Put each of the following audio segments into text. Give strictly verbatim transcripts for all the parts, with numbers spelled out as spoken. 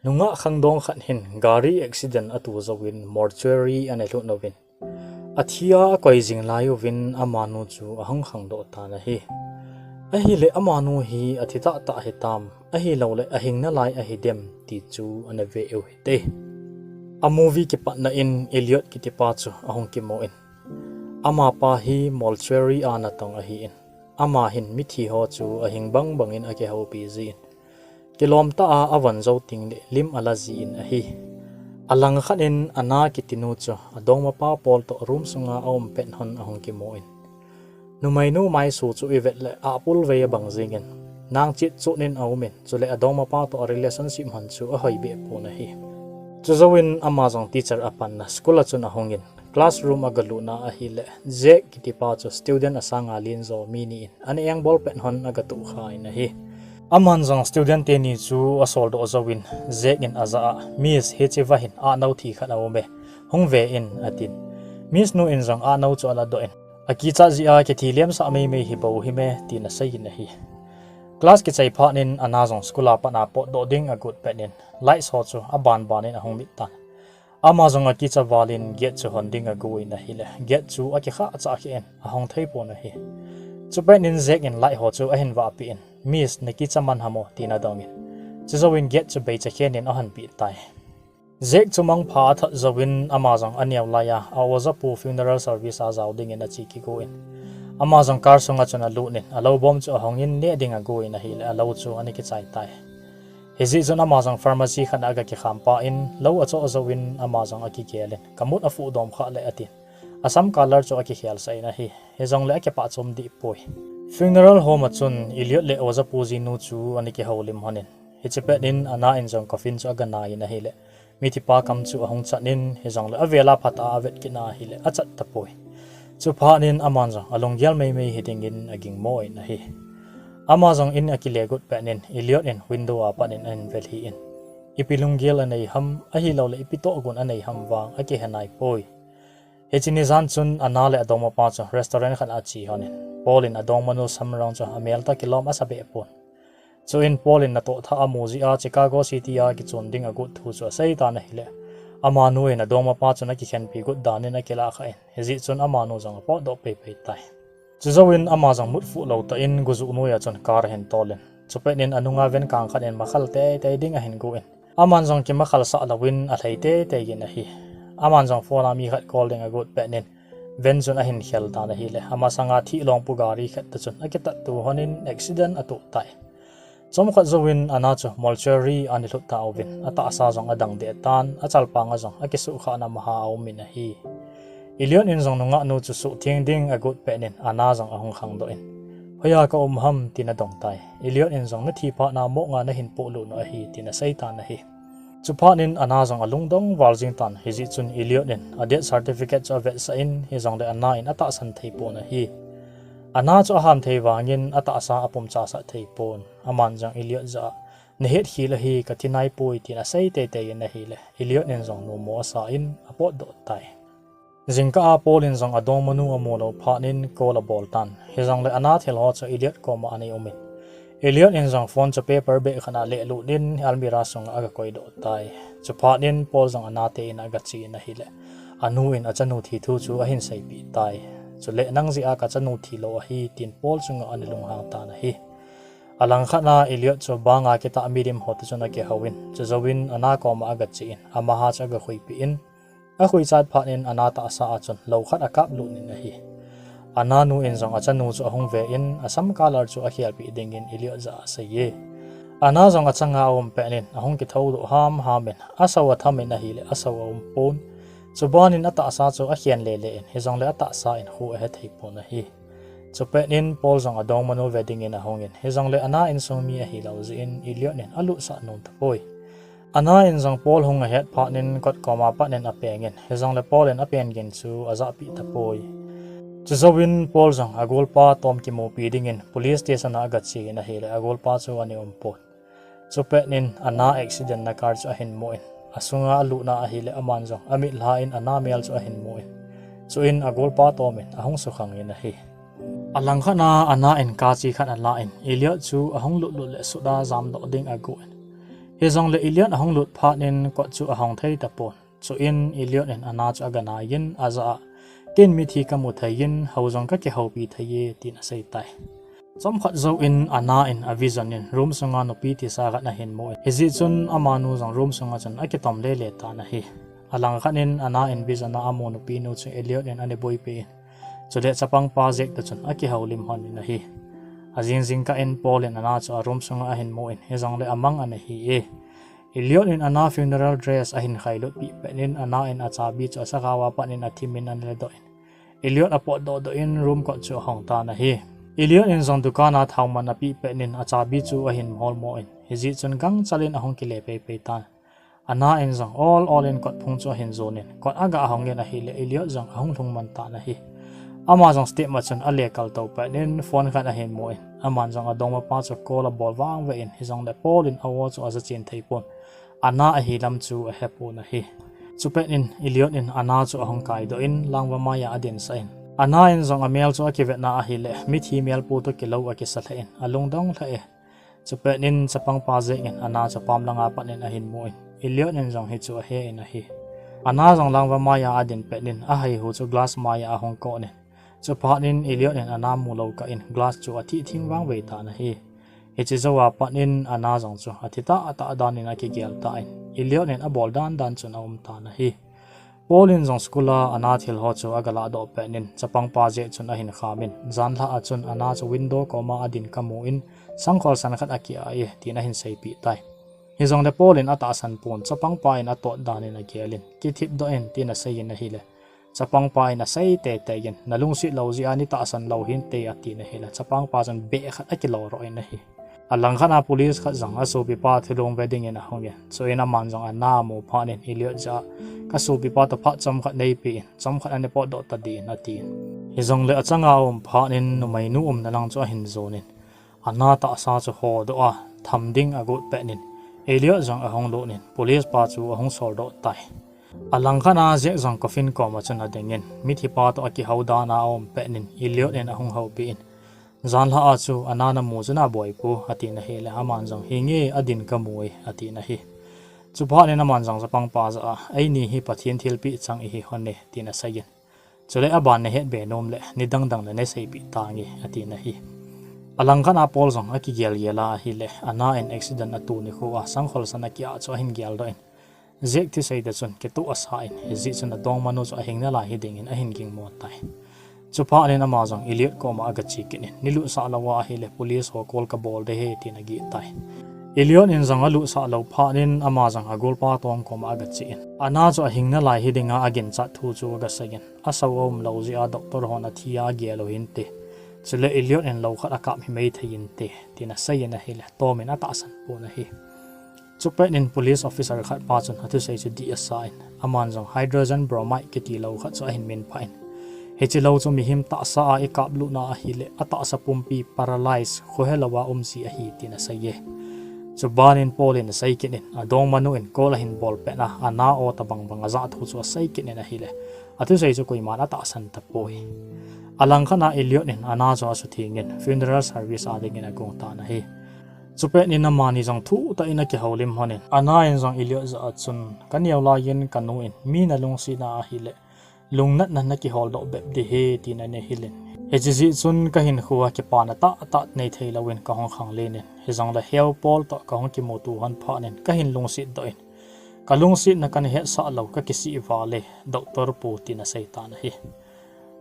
Nungah khangdong khat hin gari accident atu jouvin mortuary ana lhut uvin, athi a akoi jing lai uvin amanu chu ahung khangdoh tan ahi. Ahileh amanu hi athi tahtah hitam, ahilouleh ahing nalai ahidem ti chu ana ve u hite. A movie kipatna in Elliot kitipa chu ahung kimu in, amapa hi mortuary a natong ahin, ama hin mithi ho chu ahing bangbang in akihoupi jin, kilom tah a avon jou teng leh lim ala jin ahi. Alangkhat in Anna kitinu chu adongmapa Paul toh room sunga aum pet hon ahung kimu in, numeinu maisu chu ivet leh apul vei abang jingin, nang chet chun in aumin, chuleh adongmapa toh a relationship hon chu ahoi behpon ahi. Chujouvin ama jong teacher apanna school a chun ahungin, classroom agalutna ahileh Jack kitipa chu student asanga lenjo mi ni in ana engbol pet hon agatohkhan ahi. Aman jong student teni chu asoldoh jouvin, Jack in ajah a, Miss, hiche va hin anou thi khat aume, hung ve in, atin. Miss nu in jong anou chu aladoh in, akichat jeh a kithi lemsah meimei hibou hime, tin aseiyin ahi. Class kichai phat in Anna jong school a pat a potdoh ding agot pet in, lights ho chu abanban in ahung mit tan. Ama jong akicha val in gate chu hon ding agon ahileh, gate chu akikhah chah khen, ahong theipon ahi. Chupet in Jack in light ho chu ahin vahpeh in, Miss, nakicha man ham o, tin adongin, chujouvin gate chu beicha khen in ahonpeh tai. Jack chu mangpha athot jouvin ama jong aneo lai a, a ojapu funeral service a jao dingin ache kigon, ama jong car sunga chun alut in, alou bom chu ahongin neh ding agon ahileh, alou chu ana kichai tai. Hijeh chun ama jong pharmacy khat a agakikham pah in, lou achoh jouvin ama jong akigel in, kamut afuh dom khah leh, atin. Asam color chu akikhelsah in ahi, hijongleh akipah chom dehpoi. Funeral home a chun Elliot leh ojapu jinu chu ana kihoulim hon in, hiche pet in Anna in jong coffin chu aganai in ahileh, mithipa kam chu ahung chan in, hijongleh avel a phatah a avet kit na ahileh achat tapoi. Chuphat in aman jong alunggel meimei hidingin agingmo in ahi. Ama jong in akile got pet in Elliot in window a pat in ahin velhi in, ipi lunggel anei ham, ahilouleh ipi tohgon anei ham vang akihe naipoi. Hiche ni jan chun Anna leh adongmapa chu restaurant khat a ache hon in, Paul in adongmanu samrong chu amel toh kilom asa behpon. Chuin Paul in natoh thah amu jeh a Chicago City a kichon ding agot thu chu aseitan ahileh, amanu in adongmapa chun akikhenpi got dan in akilahkhah in, hijeh chun amanu jong apotdoh peipei tai. Chujouvin ama jong mutfuh lou tah in gojuh noiya chun car ahin tol in, chupet in anunga van kang khat in makhal teitei ding ahin gon, aman jong kimakhalsah louvin alhai teitei in ahi. Aman jong phone a mi khat call ding agot pet in, van chun ahin khel tan ahileh, amasanga thih longpu gari khat toh chun akitatto hon in accident atoh tai. Chomkhat jouvin Anna chu mortuary a ana lhut tauvin, atahsa jong adang deh tan, achalpanga jong akisuhkhahna maha aumin ahi. Elliot in jong nungahnu chu suhtheng ding agot pet in Anna jong ahung khangdoh in, hoiya kaum ham, tin adong tai. Elliot in jong nathi phat na moh nga nahin pohlut u ahi, tin aseitan ahi. Chuphat in Anna jong alungdong val jeng tan, hijeh chun Elliot in a death certificate chu avetsah in, hijongleh Anna in atahsan theipon ahi. Anna chu aham thei vangin atahsa apumchasah theipon. Aman jong Elliot jah a, nahetkhel ahi, kathi naipoi, tin asei teitei in ahileh, Elliot in jong numo asa in apotdoh tai. Jingkah a Paul in jong adongmanu amu lou phat in call abol tan, hijongleh Anna thil ho chu Elliot koma ana um in, Elliot in jong phone chu paper bag khat a alehlut in almirah sunga agakoidoh tai. Chuphat in Paul jong Anna te in a agache in ahileh, anu in achanu thi thu chu ahin seipeh tai. Chuleh nang jeh a kachanu thilou ahi, tin Paul chunga ana lunghang tan ahi. Alangkhat a Elliot chu banga kitah milim ho toh chun akihouvin, chujouvin Anna koma agache in, amaha chu agakhuipeh in, akhuichat phat in Anna tahsa a chun lou khat akaplut in ahi. Anna nu in jong achanu chu ahung ve in, asam color chu akhelpeh dingin Elliot jah a aseiye. Anna jong achanga aum pet in ahung kithoudoh hamham in, asao atham in ahileh asao aumpon. Chuban in atahsa chu akhen lele in, hijongleh atahsa in kho ahetheipon ahi. Chupet in Paul jong adongmanu ve dingin ahungin, hijongleh Anna insung mi ahilou jeh in Elliot in alutsah nom tapoi. Anna in jong Paul hung ahet phat in kot koma pat in apengin, hijongleh Paul in apen gin chu ajahpeh tapoi. Chujouvin Paul jong agolpa tom kimupi dingin police station a agache in ahileh agolpa chu ana umpon. Chupet in Anna accident na car chu ahin mu in, asunga alutna ahileh aman jong amitlha in Anna mel chu ahin mu in, chuin agolpa tomin ahung sukhangin ahi. Alangkhat a Anna in car che khat alan, Elliot chu ahung lutlut leh sut a jamdoh ding agon, Hijongle Elliot ahung lut phat in kot chu ahong thei tapon. Chuin Elliot in Anna chu aga nai in ajah a, "Ken mithi kamu thei in, hou jong kakihoupi thei e," tin asei tai. Chomkhat jouvin Anna in a vision in room sunga nupi tisa khat ahin mu in, hijeh chun amanu jong room sunga chun akitom lele tan ahi. Alangkhat in Anna in vision a amu nupinu chu Elliot in ana boipi in, chule chapangpa Jack toh chun akihoulim lhon in ahi. Ajing jingkah in Paul in Anna chu a room sunga ahin mu in, hijongle amang ana hi e. Elliot in Anna funeral dress ahin khailut pih pet in, Anna in achabi chu asakhao a pat in athim in ana ledoh in, Elliot apotdoh doh in room kot chu ahong tan ahi. Elliot in jong dukan a thao man apeh pet in achabi chu ahin holmo in, hijeh chun gangchal in ahung kile peipei tan. Anna in jong ol ol in kot phung chu ahin jon in, kot aga hong in ahile Elliot jong ahung lhung man tan ahi. Ama jong step ma chun ale kal tou pet in phone khat ahin mu in, aman jong adongmapa chu call abol vangvei in, hijongle Paul in a-o chu aja chen thei pon, Anna ahi lam chu ahe pon ahi. Chupet in Elliot in Anna chu ahung kaidoh in langva maiya adinsah in, Anna in jong amel chu akivetna ahile mithi melpu toh kilou akisa lheh in alungdong lheh e. Chupet in chapangpa Jack in Anna chu pam langa pat in ahin mu in, Elliot in jong hichu ahe in ahi. Anna jong langva maiya adin pet in ahaihu chu glass maiya ahung kon in, chuphat in Elliot in Anna mu lou kah in glass chu athih thing vangvei tan ahi. Hiche jouva pat in Anna jong chu athi tahtah dan in akigel tan, Elliot in abol dandan chun aum tan ahi. Paul in jong school a Anna thil ho chu aga lahdoh pet in chapangpa Jack chun ahin kham in, janlhah a chun Anna chu window koma adin kamu in, sangkhol san khat akiah e, tin ahin seipeh tai. Hijongle Paul in atahsan pon, chapangpa in atot dan in agel in, kithipdoh in, tin asei in ahile, chapangpa in asei teitei in, nalungset lou jeh a neitahsan lou hinte, atin ahile, chapangpa chun beh khat akilou roh in ahi. Alangkhat a police khat jong asopipa thulhung ve dingin ahung in, chuin aman jong Anna amu phat in Elliot jah a, kasopipa toh phat chomkhat neipe in, chomkhat ana potdoh tadin, atin. Hijongle achanga aum phat in numeinu umna lang chu ahin jon in, Anna tahsa chu hodoh a tham ding agot pet in, Elliot jong ahung lut in, police pa chu ahung soldoh tai. Alangkhat a Jack jong coffin koma chun ading in, mithipa toh akihou dan a aum pet in Elliot in ahung houpi in, janlhah a chu Anna namu chu naboi pu, atin ahile, aman jong hinge adin kamu e, atin ahi. Chuphat in aman jong chapangpa jah a, eini hi Pathen thilpeh chang ihi lhon e, tin asei in, chule aban nahet be nom le nidang dang le neiseipeh tange, atin ahi. Alangkhat a Paul jong akigel gel a ahile, Anna in accident ato nikho a sangkhol san akiah chu ahin geldoh in, Jack thisei toh chun kitoh asa in, hijeh chun adongmanu chu ahing nalai hiding in ahin gingmo tai. Chuphat in ama jong Elliot koma aga che kit in, neilutsah lou ahile police ho call kabol ding ahi, tin agih tai. Elliot in jong alutsah lou phat in ama jong agolpa Tom koma aga che in, Anna chu ahing nalai hiding a aginchat thu chu aga sei in, asao aum lou jeh a doctor hon athi a agel u hinte, chule Elliot in lou khat akap himai thei inte, tin asei in ahile, Tom in atahsan pon ahi. Chupet in police officer khat pa chun athusei chu dih asa in, aman jong hydrogen bromide kiti lou khat chu ahin minphah in, hiche lou chu mihem tahsa a ikap lutna ahile atahsa pumpi paralyze, khohelou a um ji ahi, tin asei e. Chuban in Paul in asei kit in, adongmanu in call ahin bol pet a, Anna o tobang bang ajah thu chu asei kit in ahile, athusei chu koiman atahsan tapoi. Alangkhat a Elliot in Anna chu asutheng in funeral service a dingin agong tan ahi. Chupet in amani jong thuhtah in akihoulim lhon in, Anna in jong Elliot jah a chun, kaneo lai in kanu in mi nalungsetna ahile lungnatna nakihol doh bep ding ahi, tin ana hil in, hiche jeh chun kahinkho a kipana tahtah nei thei lou in kahung khanglen in, hijongle heo Paul toh kahung kimuto lhon phat in kahin lungset doh in, kalungsetna kana hetsah lou, kakisih val e, doctor pu, tin asei tan ahi.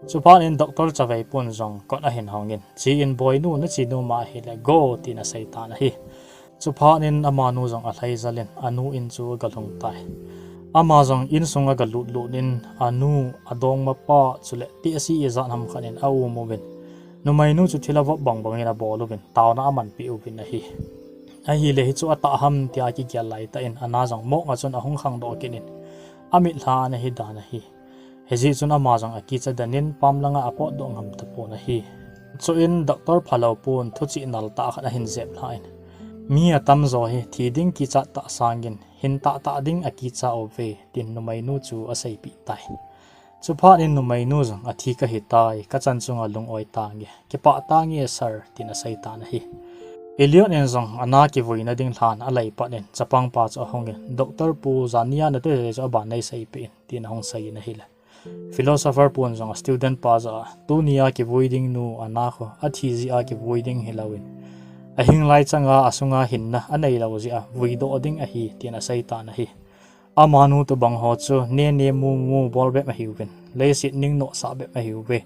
Chuphat in doctor Chavei pun jong kot ahin hong in, che in boinu, nache nom ahile go, tin asei tan ahi. Chuphat in amanu jong alhai jal in anu in chu aga lhung tai. Ama jong insung aga lut lut in, anu, adongmapa chule tehse ijat ham khat in aum uvin, numeinu chu thil avop bang bang in abol uvin, taona amanpeh uvin ahi. Ahile hichu atah ham tia akigel laitah in Anna jong morgue a chun ahung khangdoh kit in, amitlha ana hi dan ahi. Hijeh chun ama jong akicha den in pam langa apotdoh ngam tapon ahi. Chuin doctor phalou pun thuchih nal tah khat ahin jep lha in, mi atamjo hi thi ding kichat tah sangin hin tahtah ding akicha uve, tin numeinu chu aseipeh tai. Chuphat in numeinu jong, athi kahitai, kachan chunga lung-oi tange, kipah tange sir, tin asei tan ahi. Elliot in jong Anna kivuina ding lhan alei pat in chapang pa chu ahung in, Doctor pu, jania nathusei chu aban neiseipeh in, tin ahung sei in ahile, philosopher pun jong a student pa jah a, tunia kivui ding nu Anna khu athi jeh a kivui ding hilouvin, ahing lai changa asunga hinna anei lou jeh a vuidoh ding ahi, tin asei tan ahi. Amanu tobang ho chu nene mumu bol bep ahiuvin, leiset ning nohsah bep ahiuve.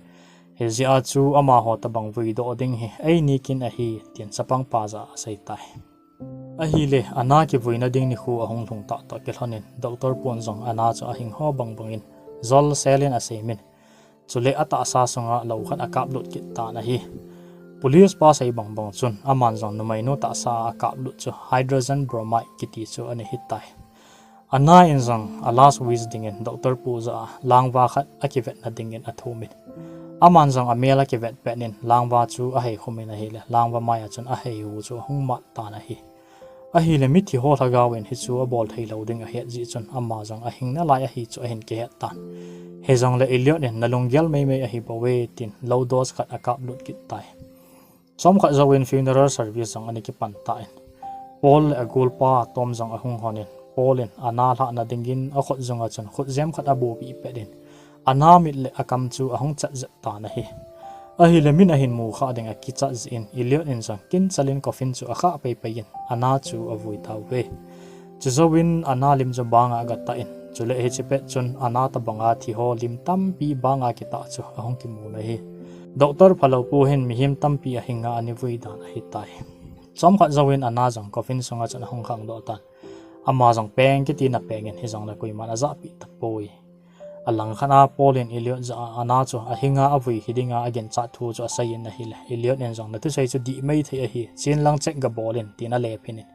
Hijeh a chu amaho tobang vuidoh ding hi eini kin ahi, tin chapang pa jah a asei tai. Ahile, Anna kivuina ding nikho ahung lhung tahtah kilhon in, Doctor pun jong Anna chu ahing ho bangbang in jol sel in asemin, chule atahsa sunga lou khat akaplut kit tan ahi. Police pa sei bangbang chun aman jong numeinu tahsa a akaplut chu hydrogen bromide kiti chu ana hitai. Anna in jong a last wish dingin Doctor pu jah a langva khat akivetna dingin athumin, aman jong amel akivet pet in langva chu aheikhum in ahile, langva mai a chun aheihu chu ahung mat tan ahi. Ahile, mithi ho lhagao in hichu abol theilou ding ahet jeh chun ama jong ahing nalai ahi chu ahin kihet tan. Hijongle Elliot in, nalunggel meimei ahibouve, tin low dose khat akaplut kit tai. Chomkhat jouvin funeral service jong ana kipan tan, Paul le agolpa Tom jong ahung hon in, Paul in Anna lhahna dingin akhut jung a chun khutjem khat abohpeh pet in, Anna mit le akam chu ahung chat jep tan ahi. Ahile, min ahin mu khah ding akichat jeh in Elliot in jong kinchal in coffin chu akhah peipei in Anna chu avui tauve. Chujouvin Anna lim chu banga agatah in, chule hiche pet chun Anna tobanga thiho lim tampi banga kitah chu ahung kimun ahi. Doctor phalou pu hin mihem tampi ahinga ana vui dan ahitai. Chomkhat jouvin Anna jong coffin sunga chun ahung khangdoh tan. Ama jong peng kitin apeng in, hijongle koiman ajahpeh tapoi. Alangkhat a Paul in Elliot jah a Anna chu ahinga avui hi dinga aginchat thu chu asei in ahile, Elliot in jong, nathusei chu dihmei thei ahi, chen lang check gabol in, tin alephin in.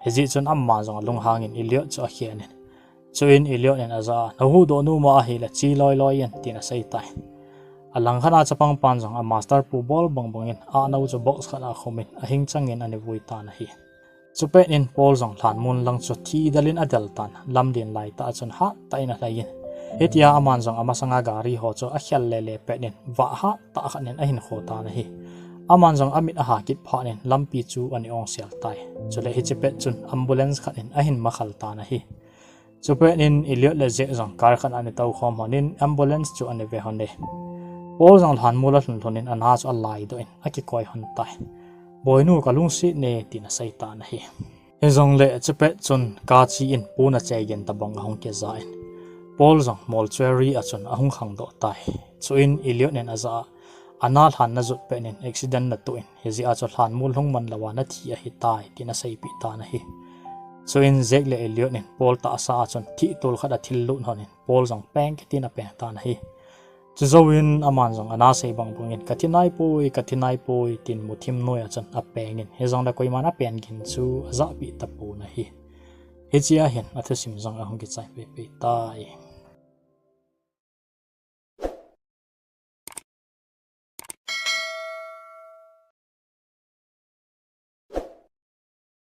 Hijeh chun ama jong alunghang in Elliot chu akhen in. Chuin Elliot in ajah a, nahuhdoh nom ahile che loiloi in, tin asei tai. Alangkhat a chapang pan jong a master pu bol bangbang in ahnou chu box khat a akhum in ahing chang in ana vui tan ahi. Chupet in Paul jong lhanmol lang chu thidel in adel tan, lamlen laitah a chun hattah in alhai in. Hitia aman jong amasanga gari ho chu akhel lele pet in vah hattah khat in ahin kho tan ahi. Aman jong amit aha kit phat in lampi chu ana ongsel tai. Chule hiche pet chun ambulance khat in ahin makhal tan ahi. Chupet in Elliot le Jack jong car khat ana toukhom hon in ambulance chu ana ve hon e. Paul jong lhanmol alhun lhun in Anna chu alaidoh in akikoi hon tai. Boinu, kalungset ne, tin asei tan ahi. Hijongle chupet chun car che in pon acheigin tobang ahung kija in, Paul jong mortuary a chun ahung khangdoh tai. Chuin Elliot in ajah a, Anna lhanna jot pet in accident natoh in, hijeh a chu lhanmol lhung manlou a nathi ahitai, tin aseipeh tan ahi. Chuin Jack le Elliot in Paul tahsa a chun thihtol khat athillut hon in Paul jong peng kitin apeng tan ahi. Chujouvin aman jong Anna sei bangbang in, kathi naipoi, kathi naipoi, tin muthim noi a chun apeng in, hijongle koiman apen gin chu ajahpeh tapon ahi. Hichea hin athusim jong ahung kichai peipei tai.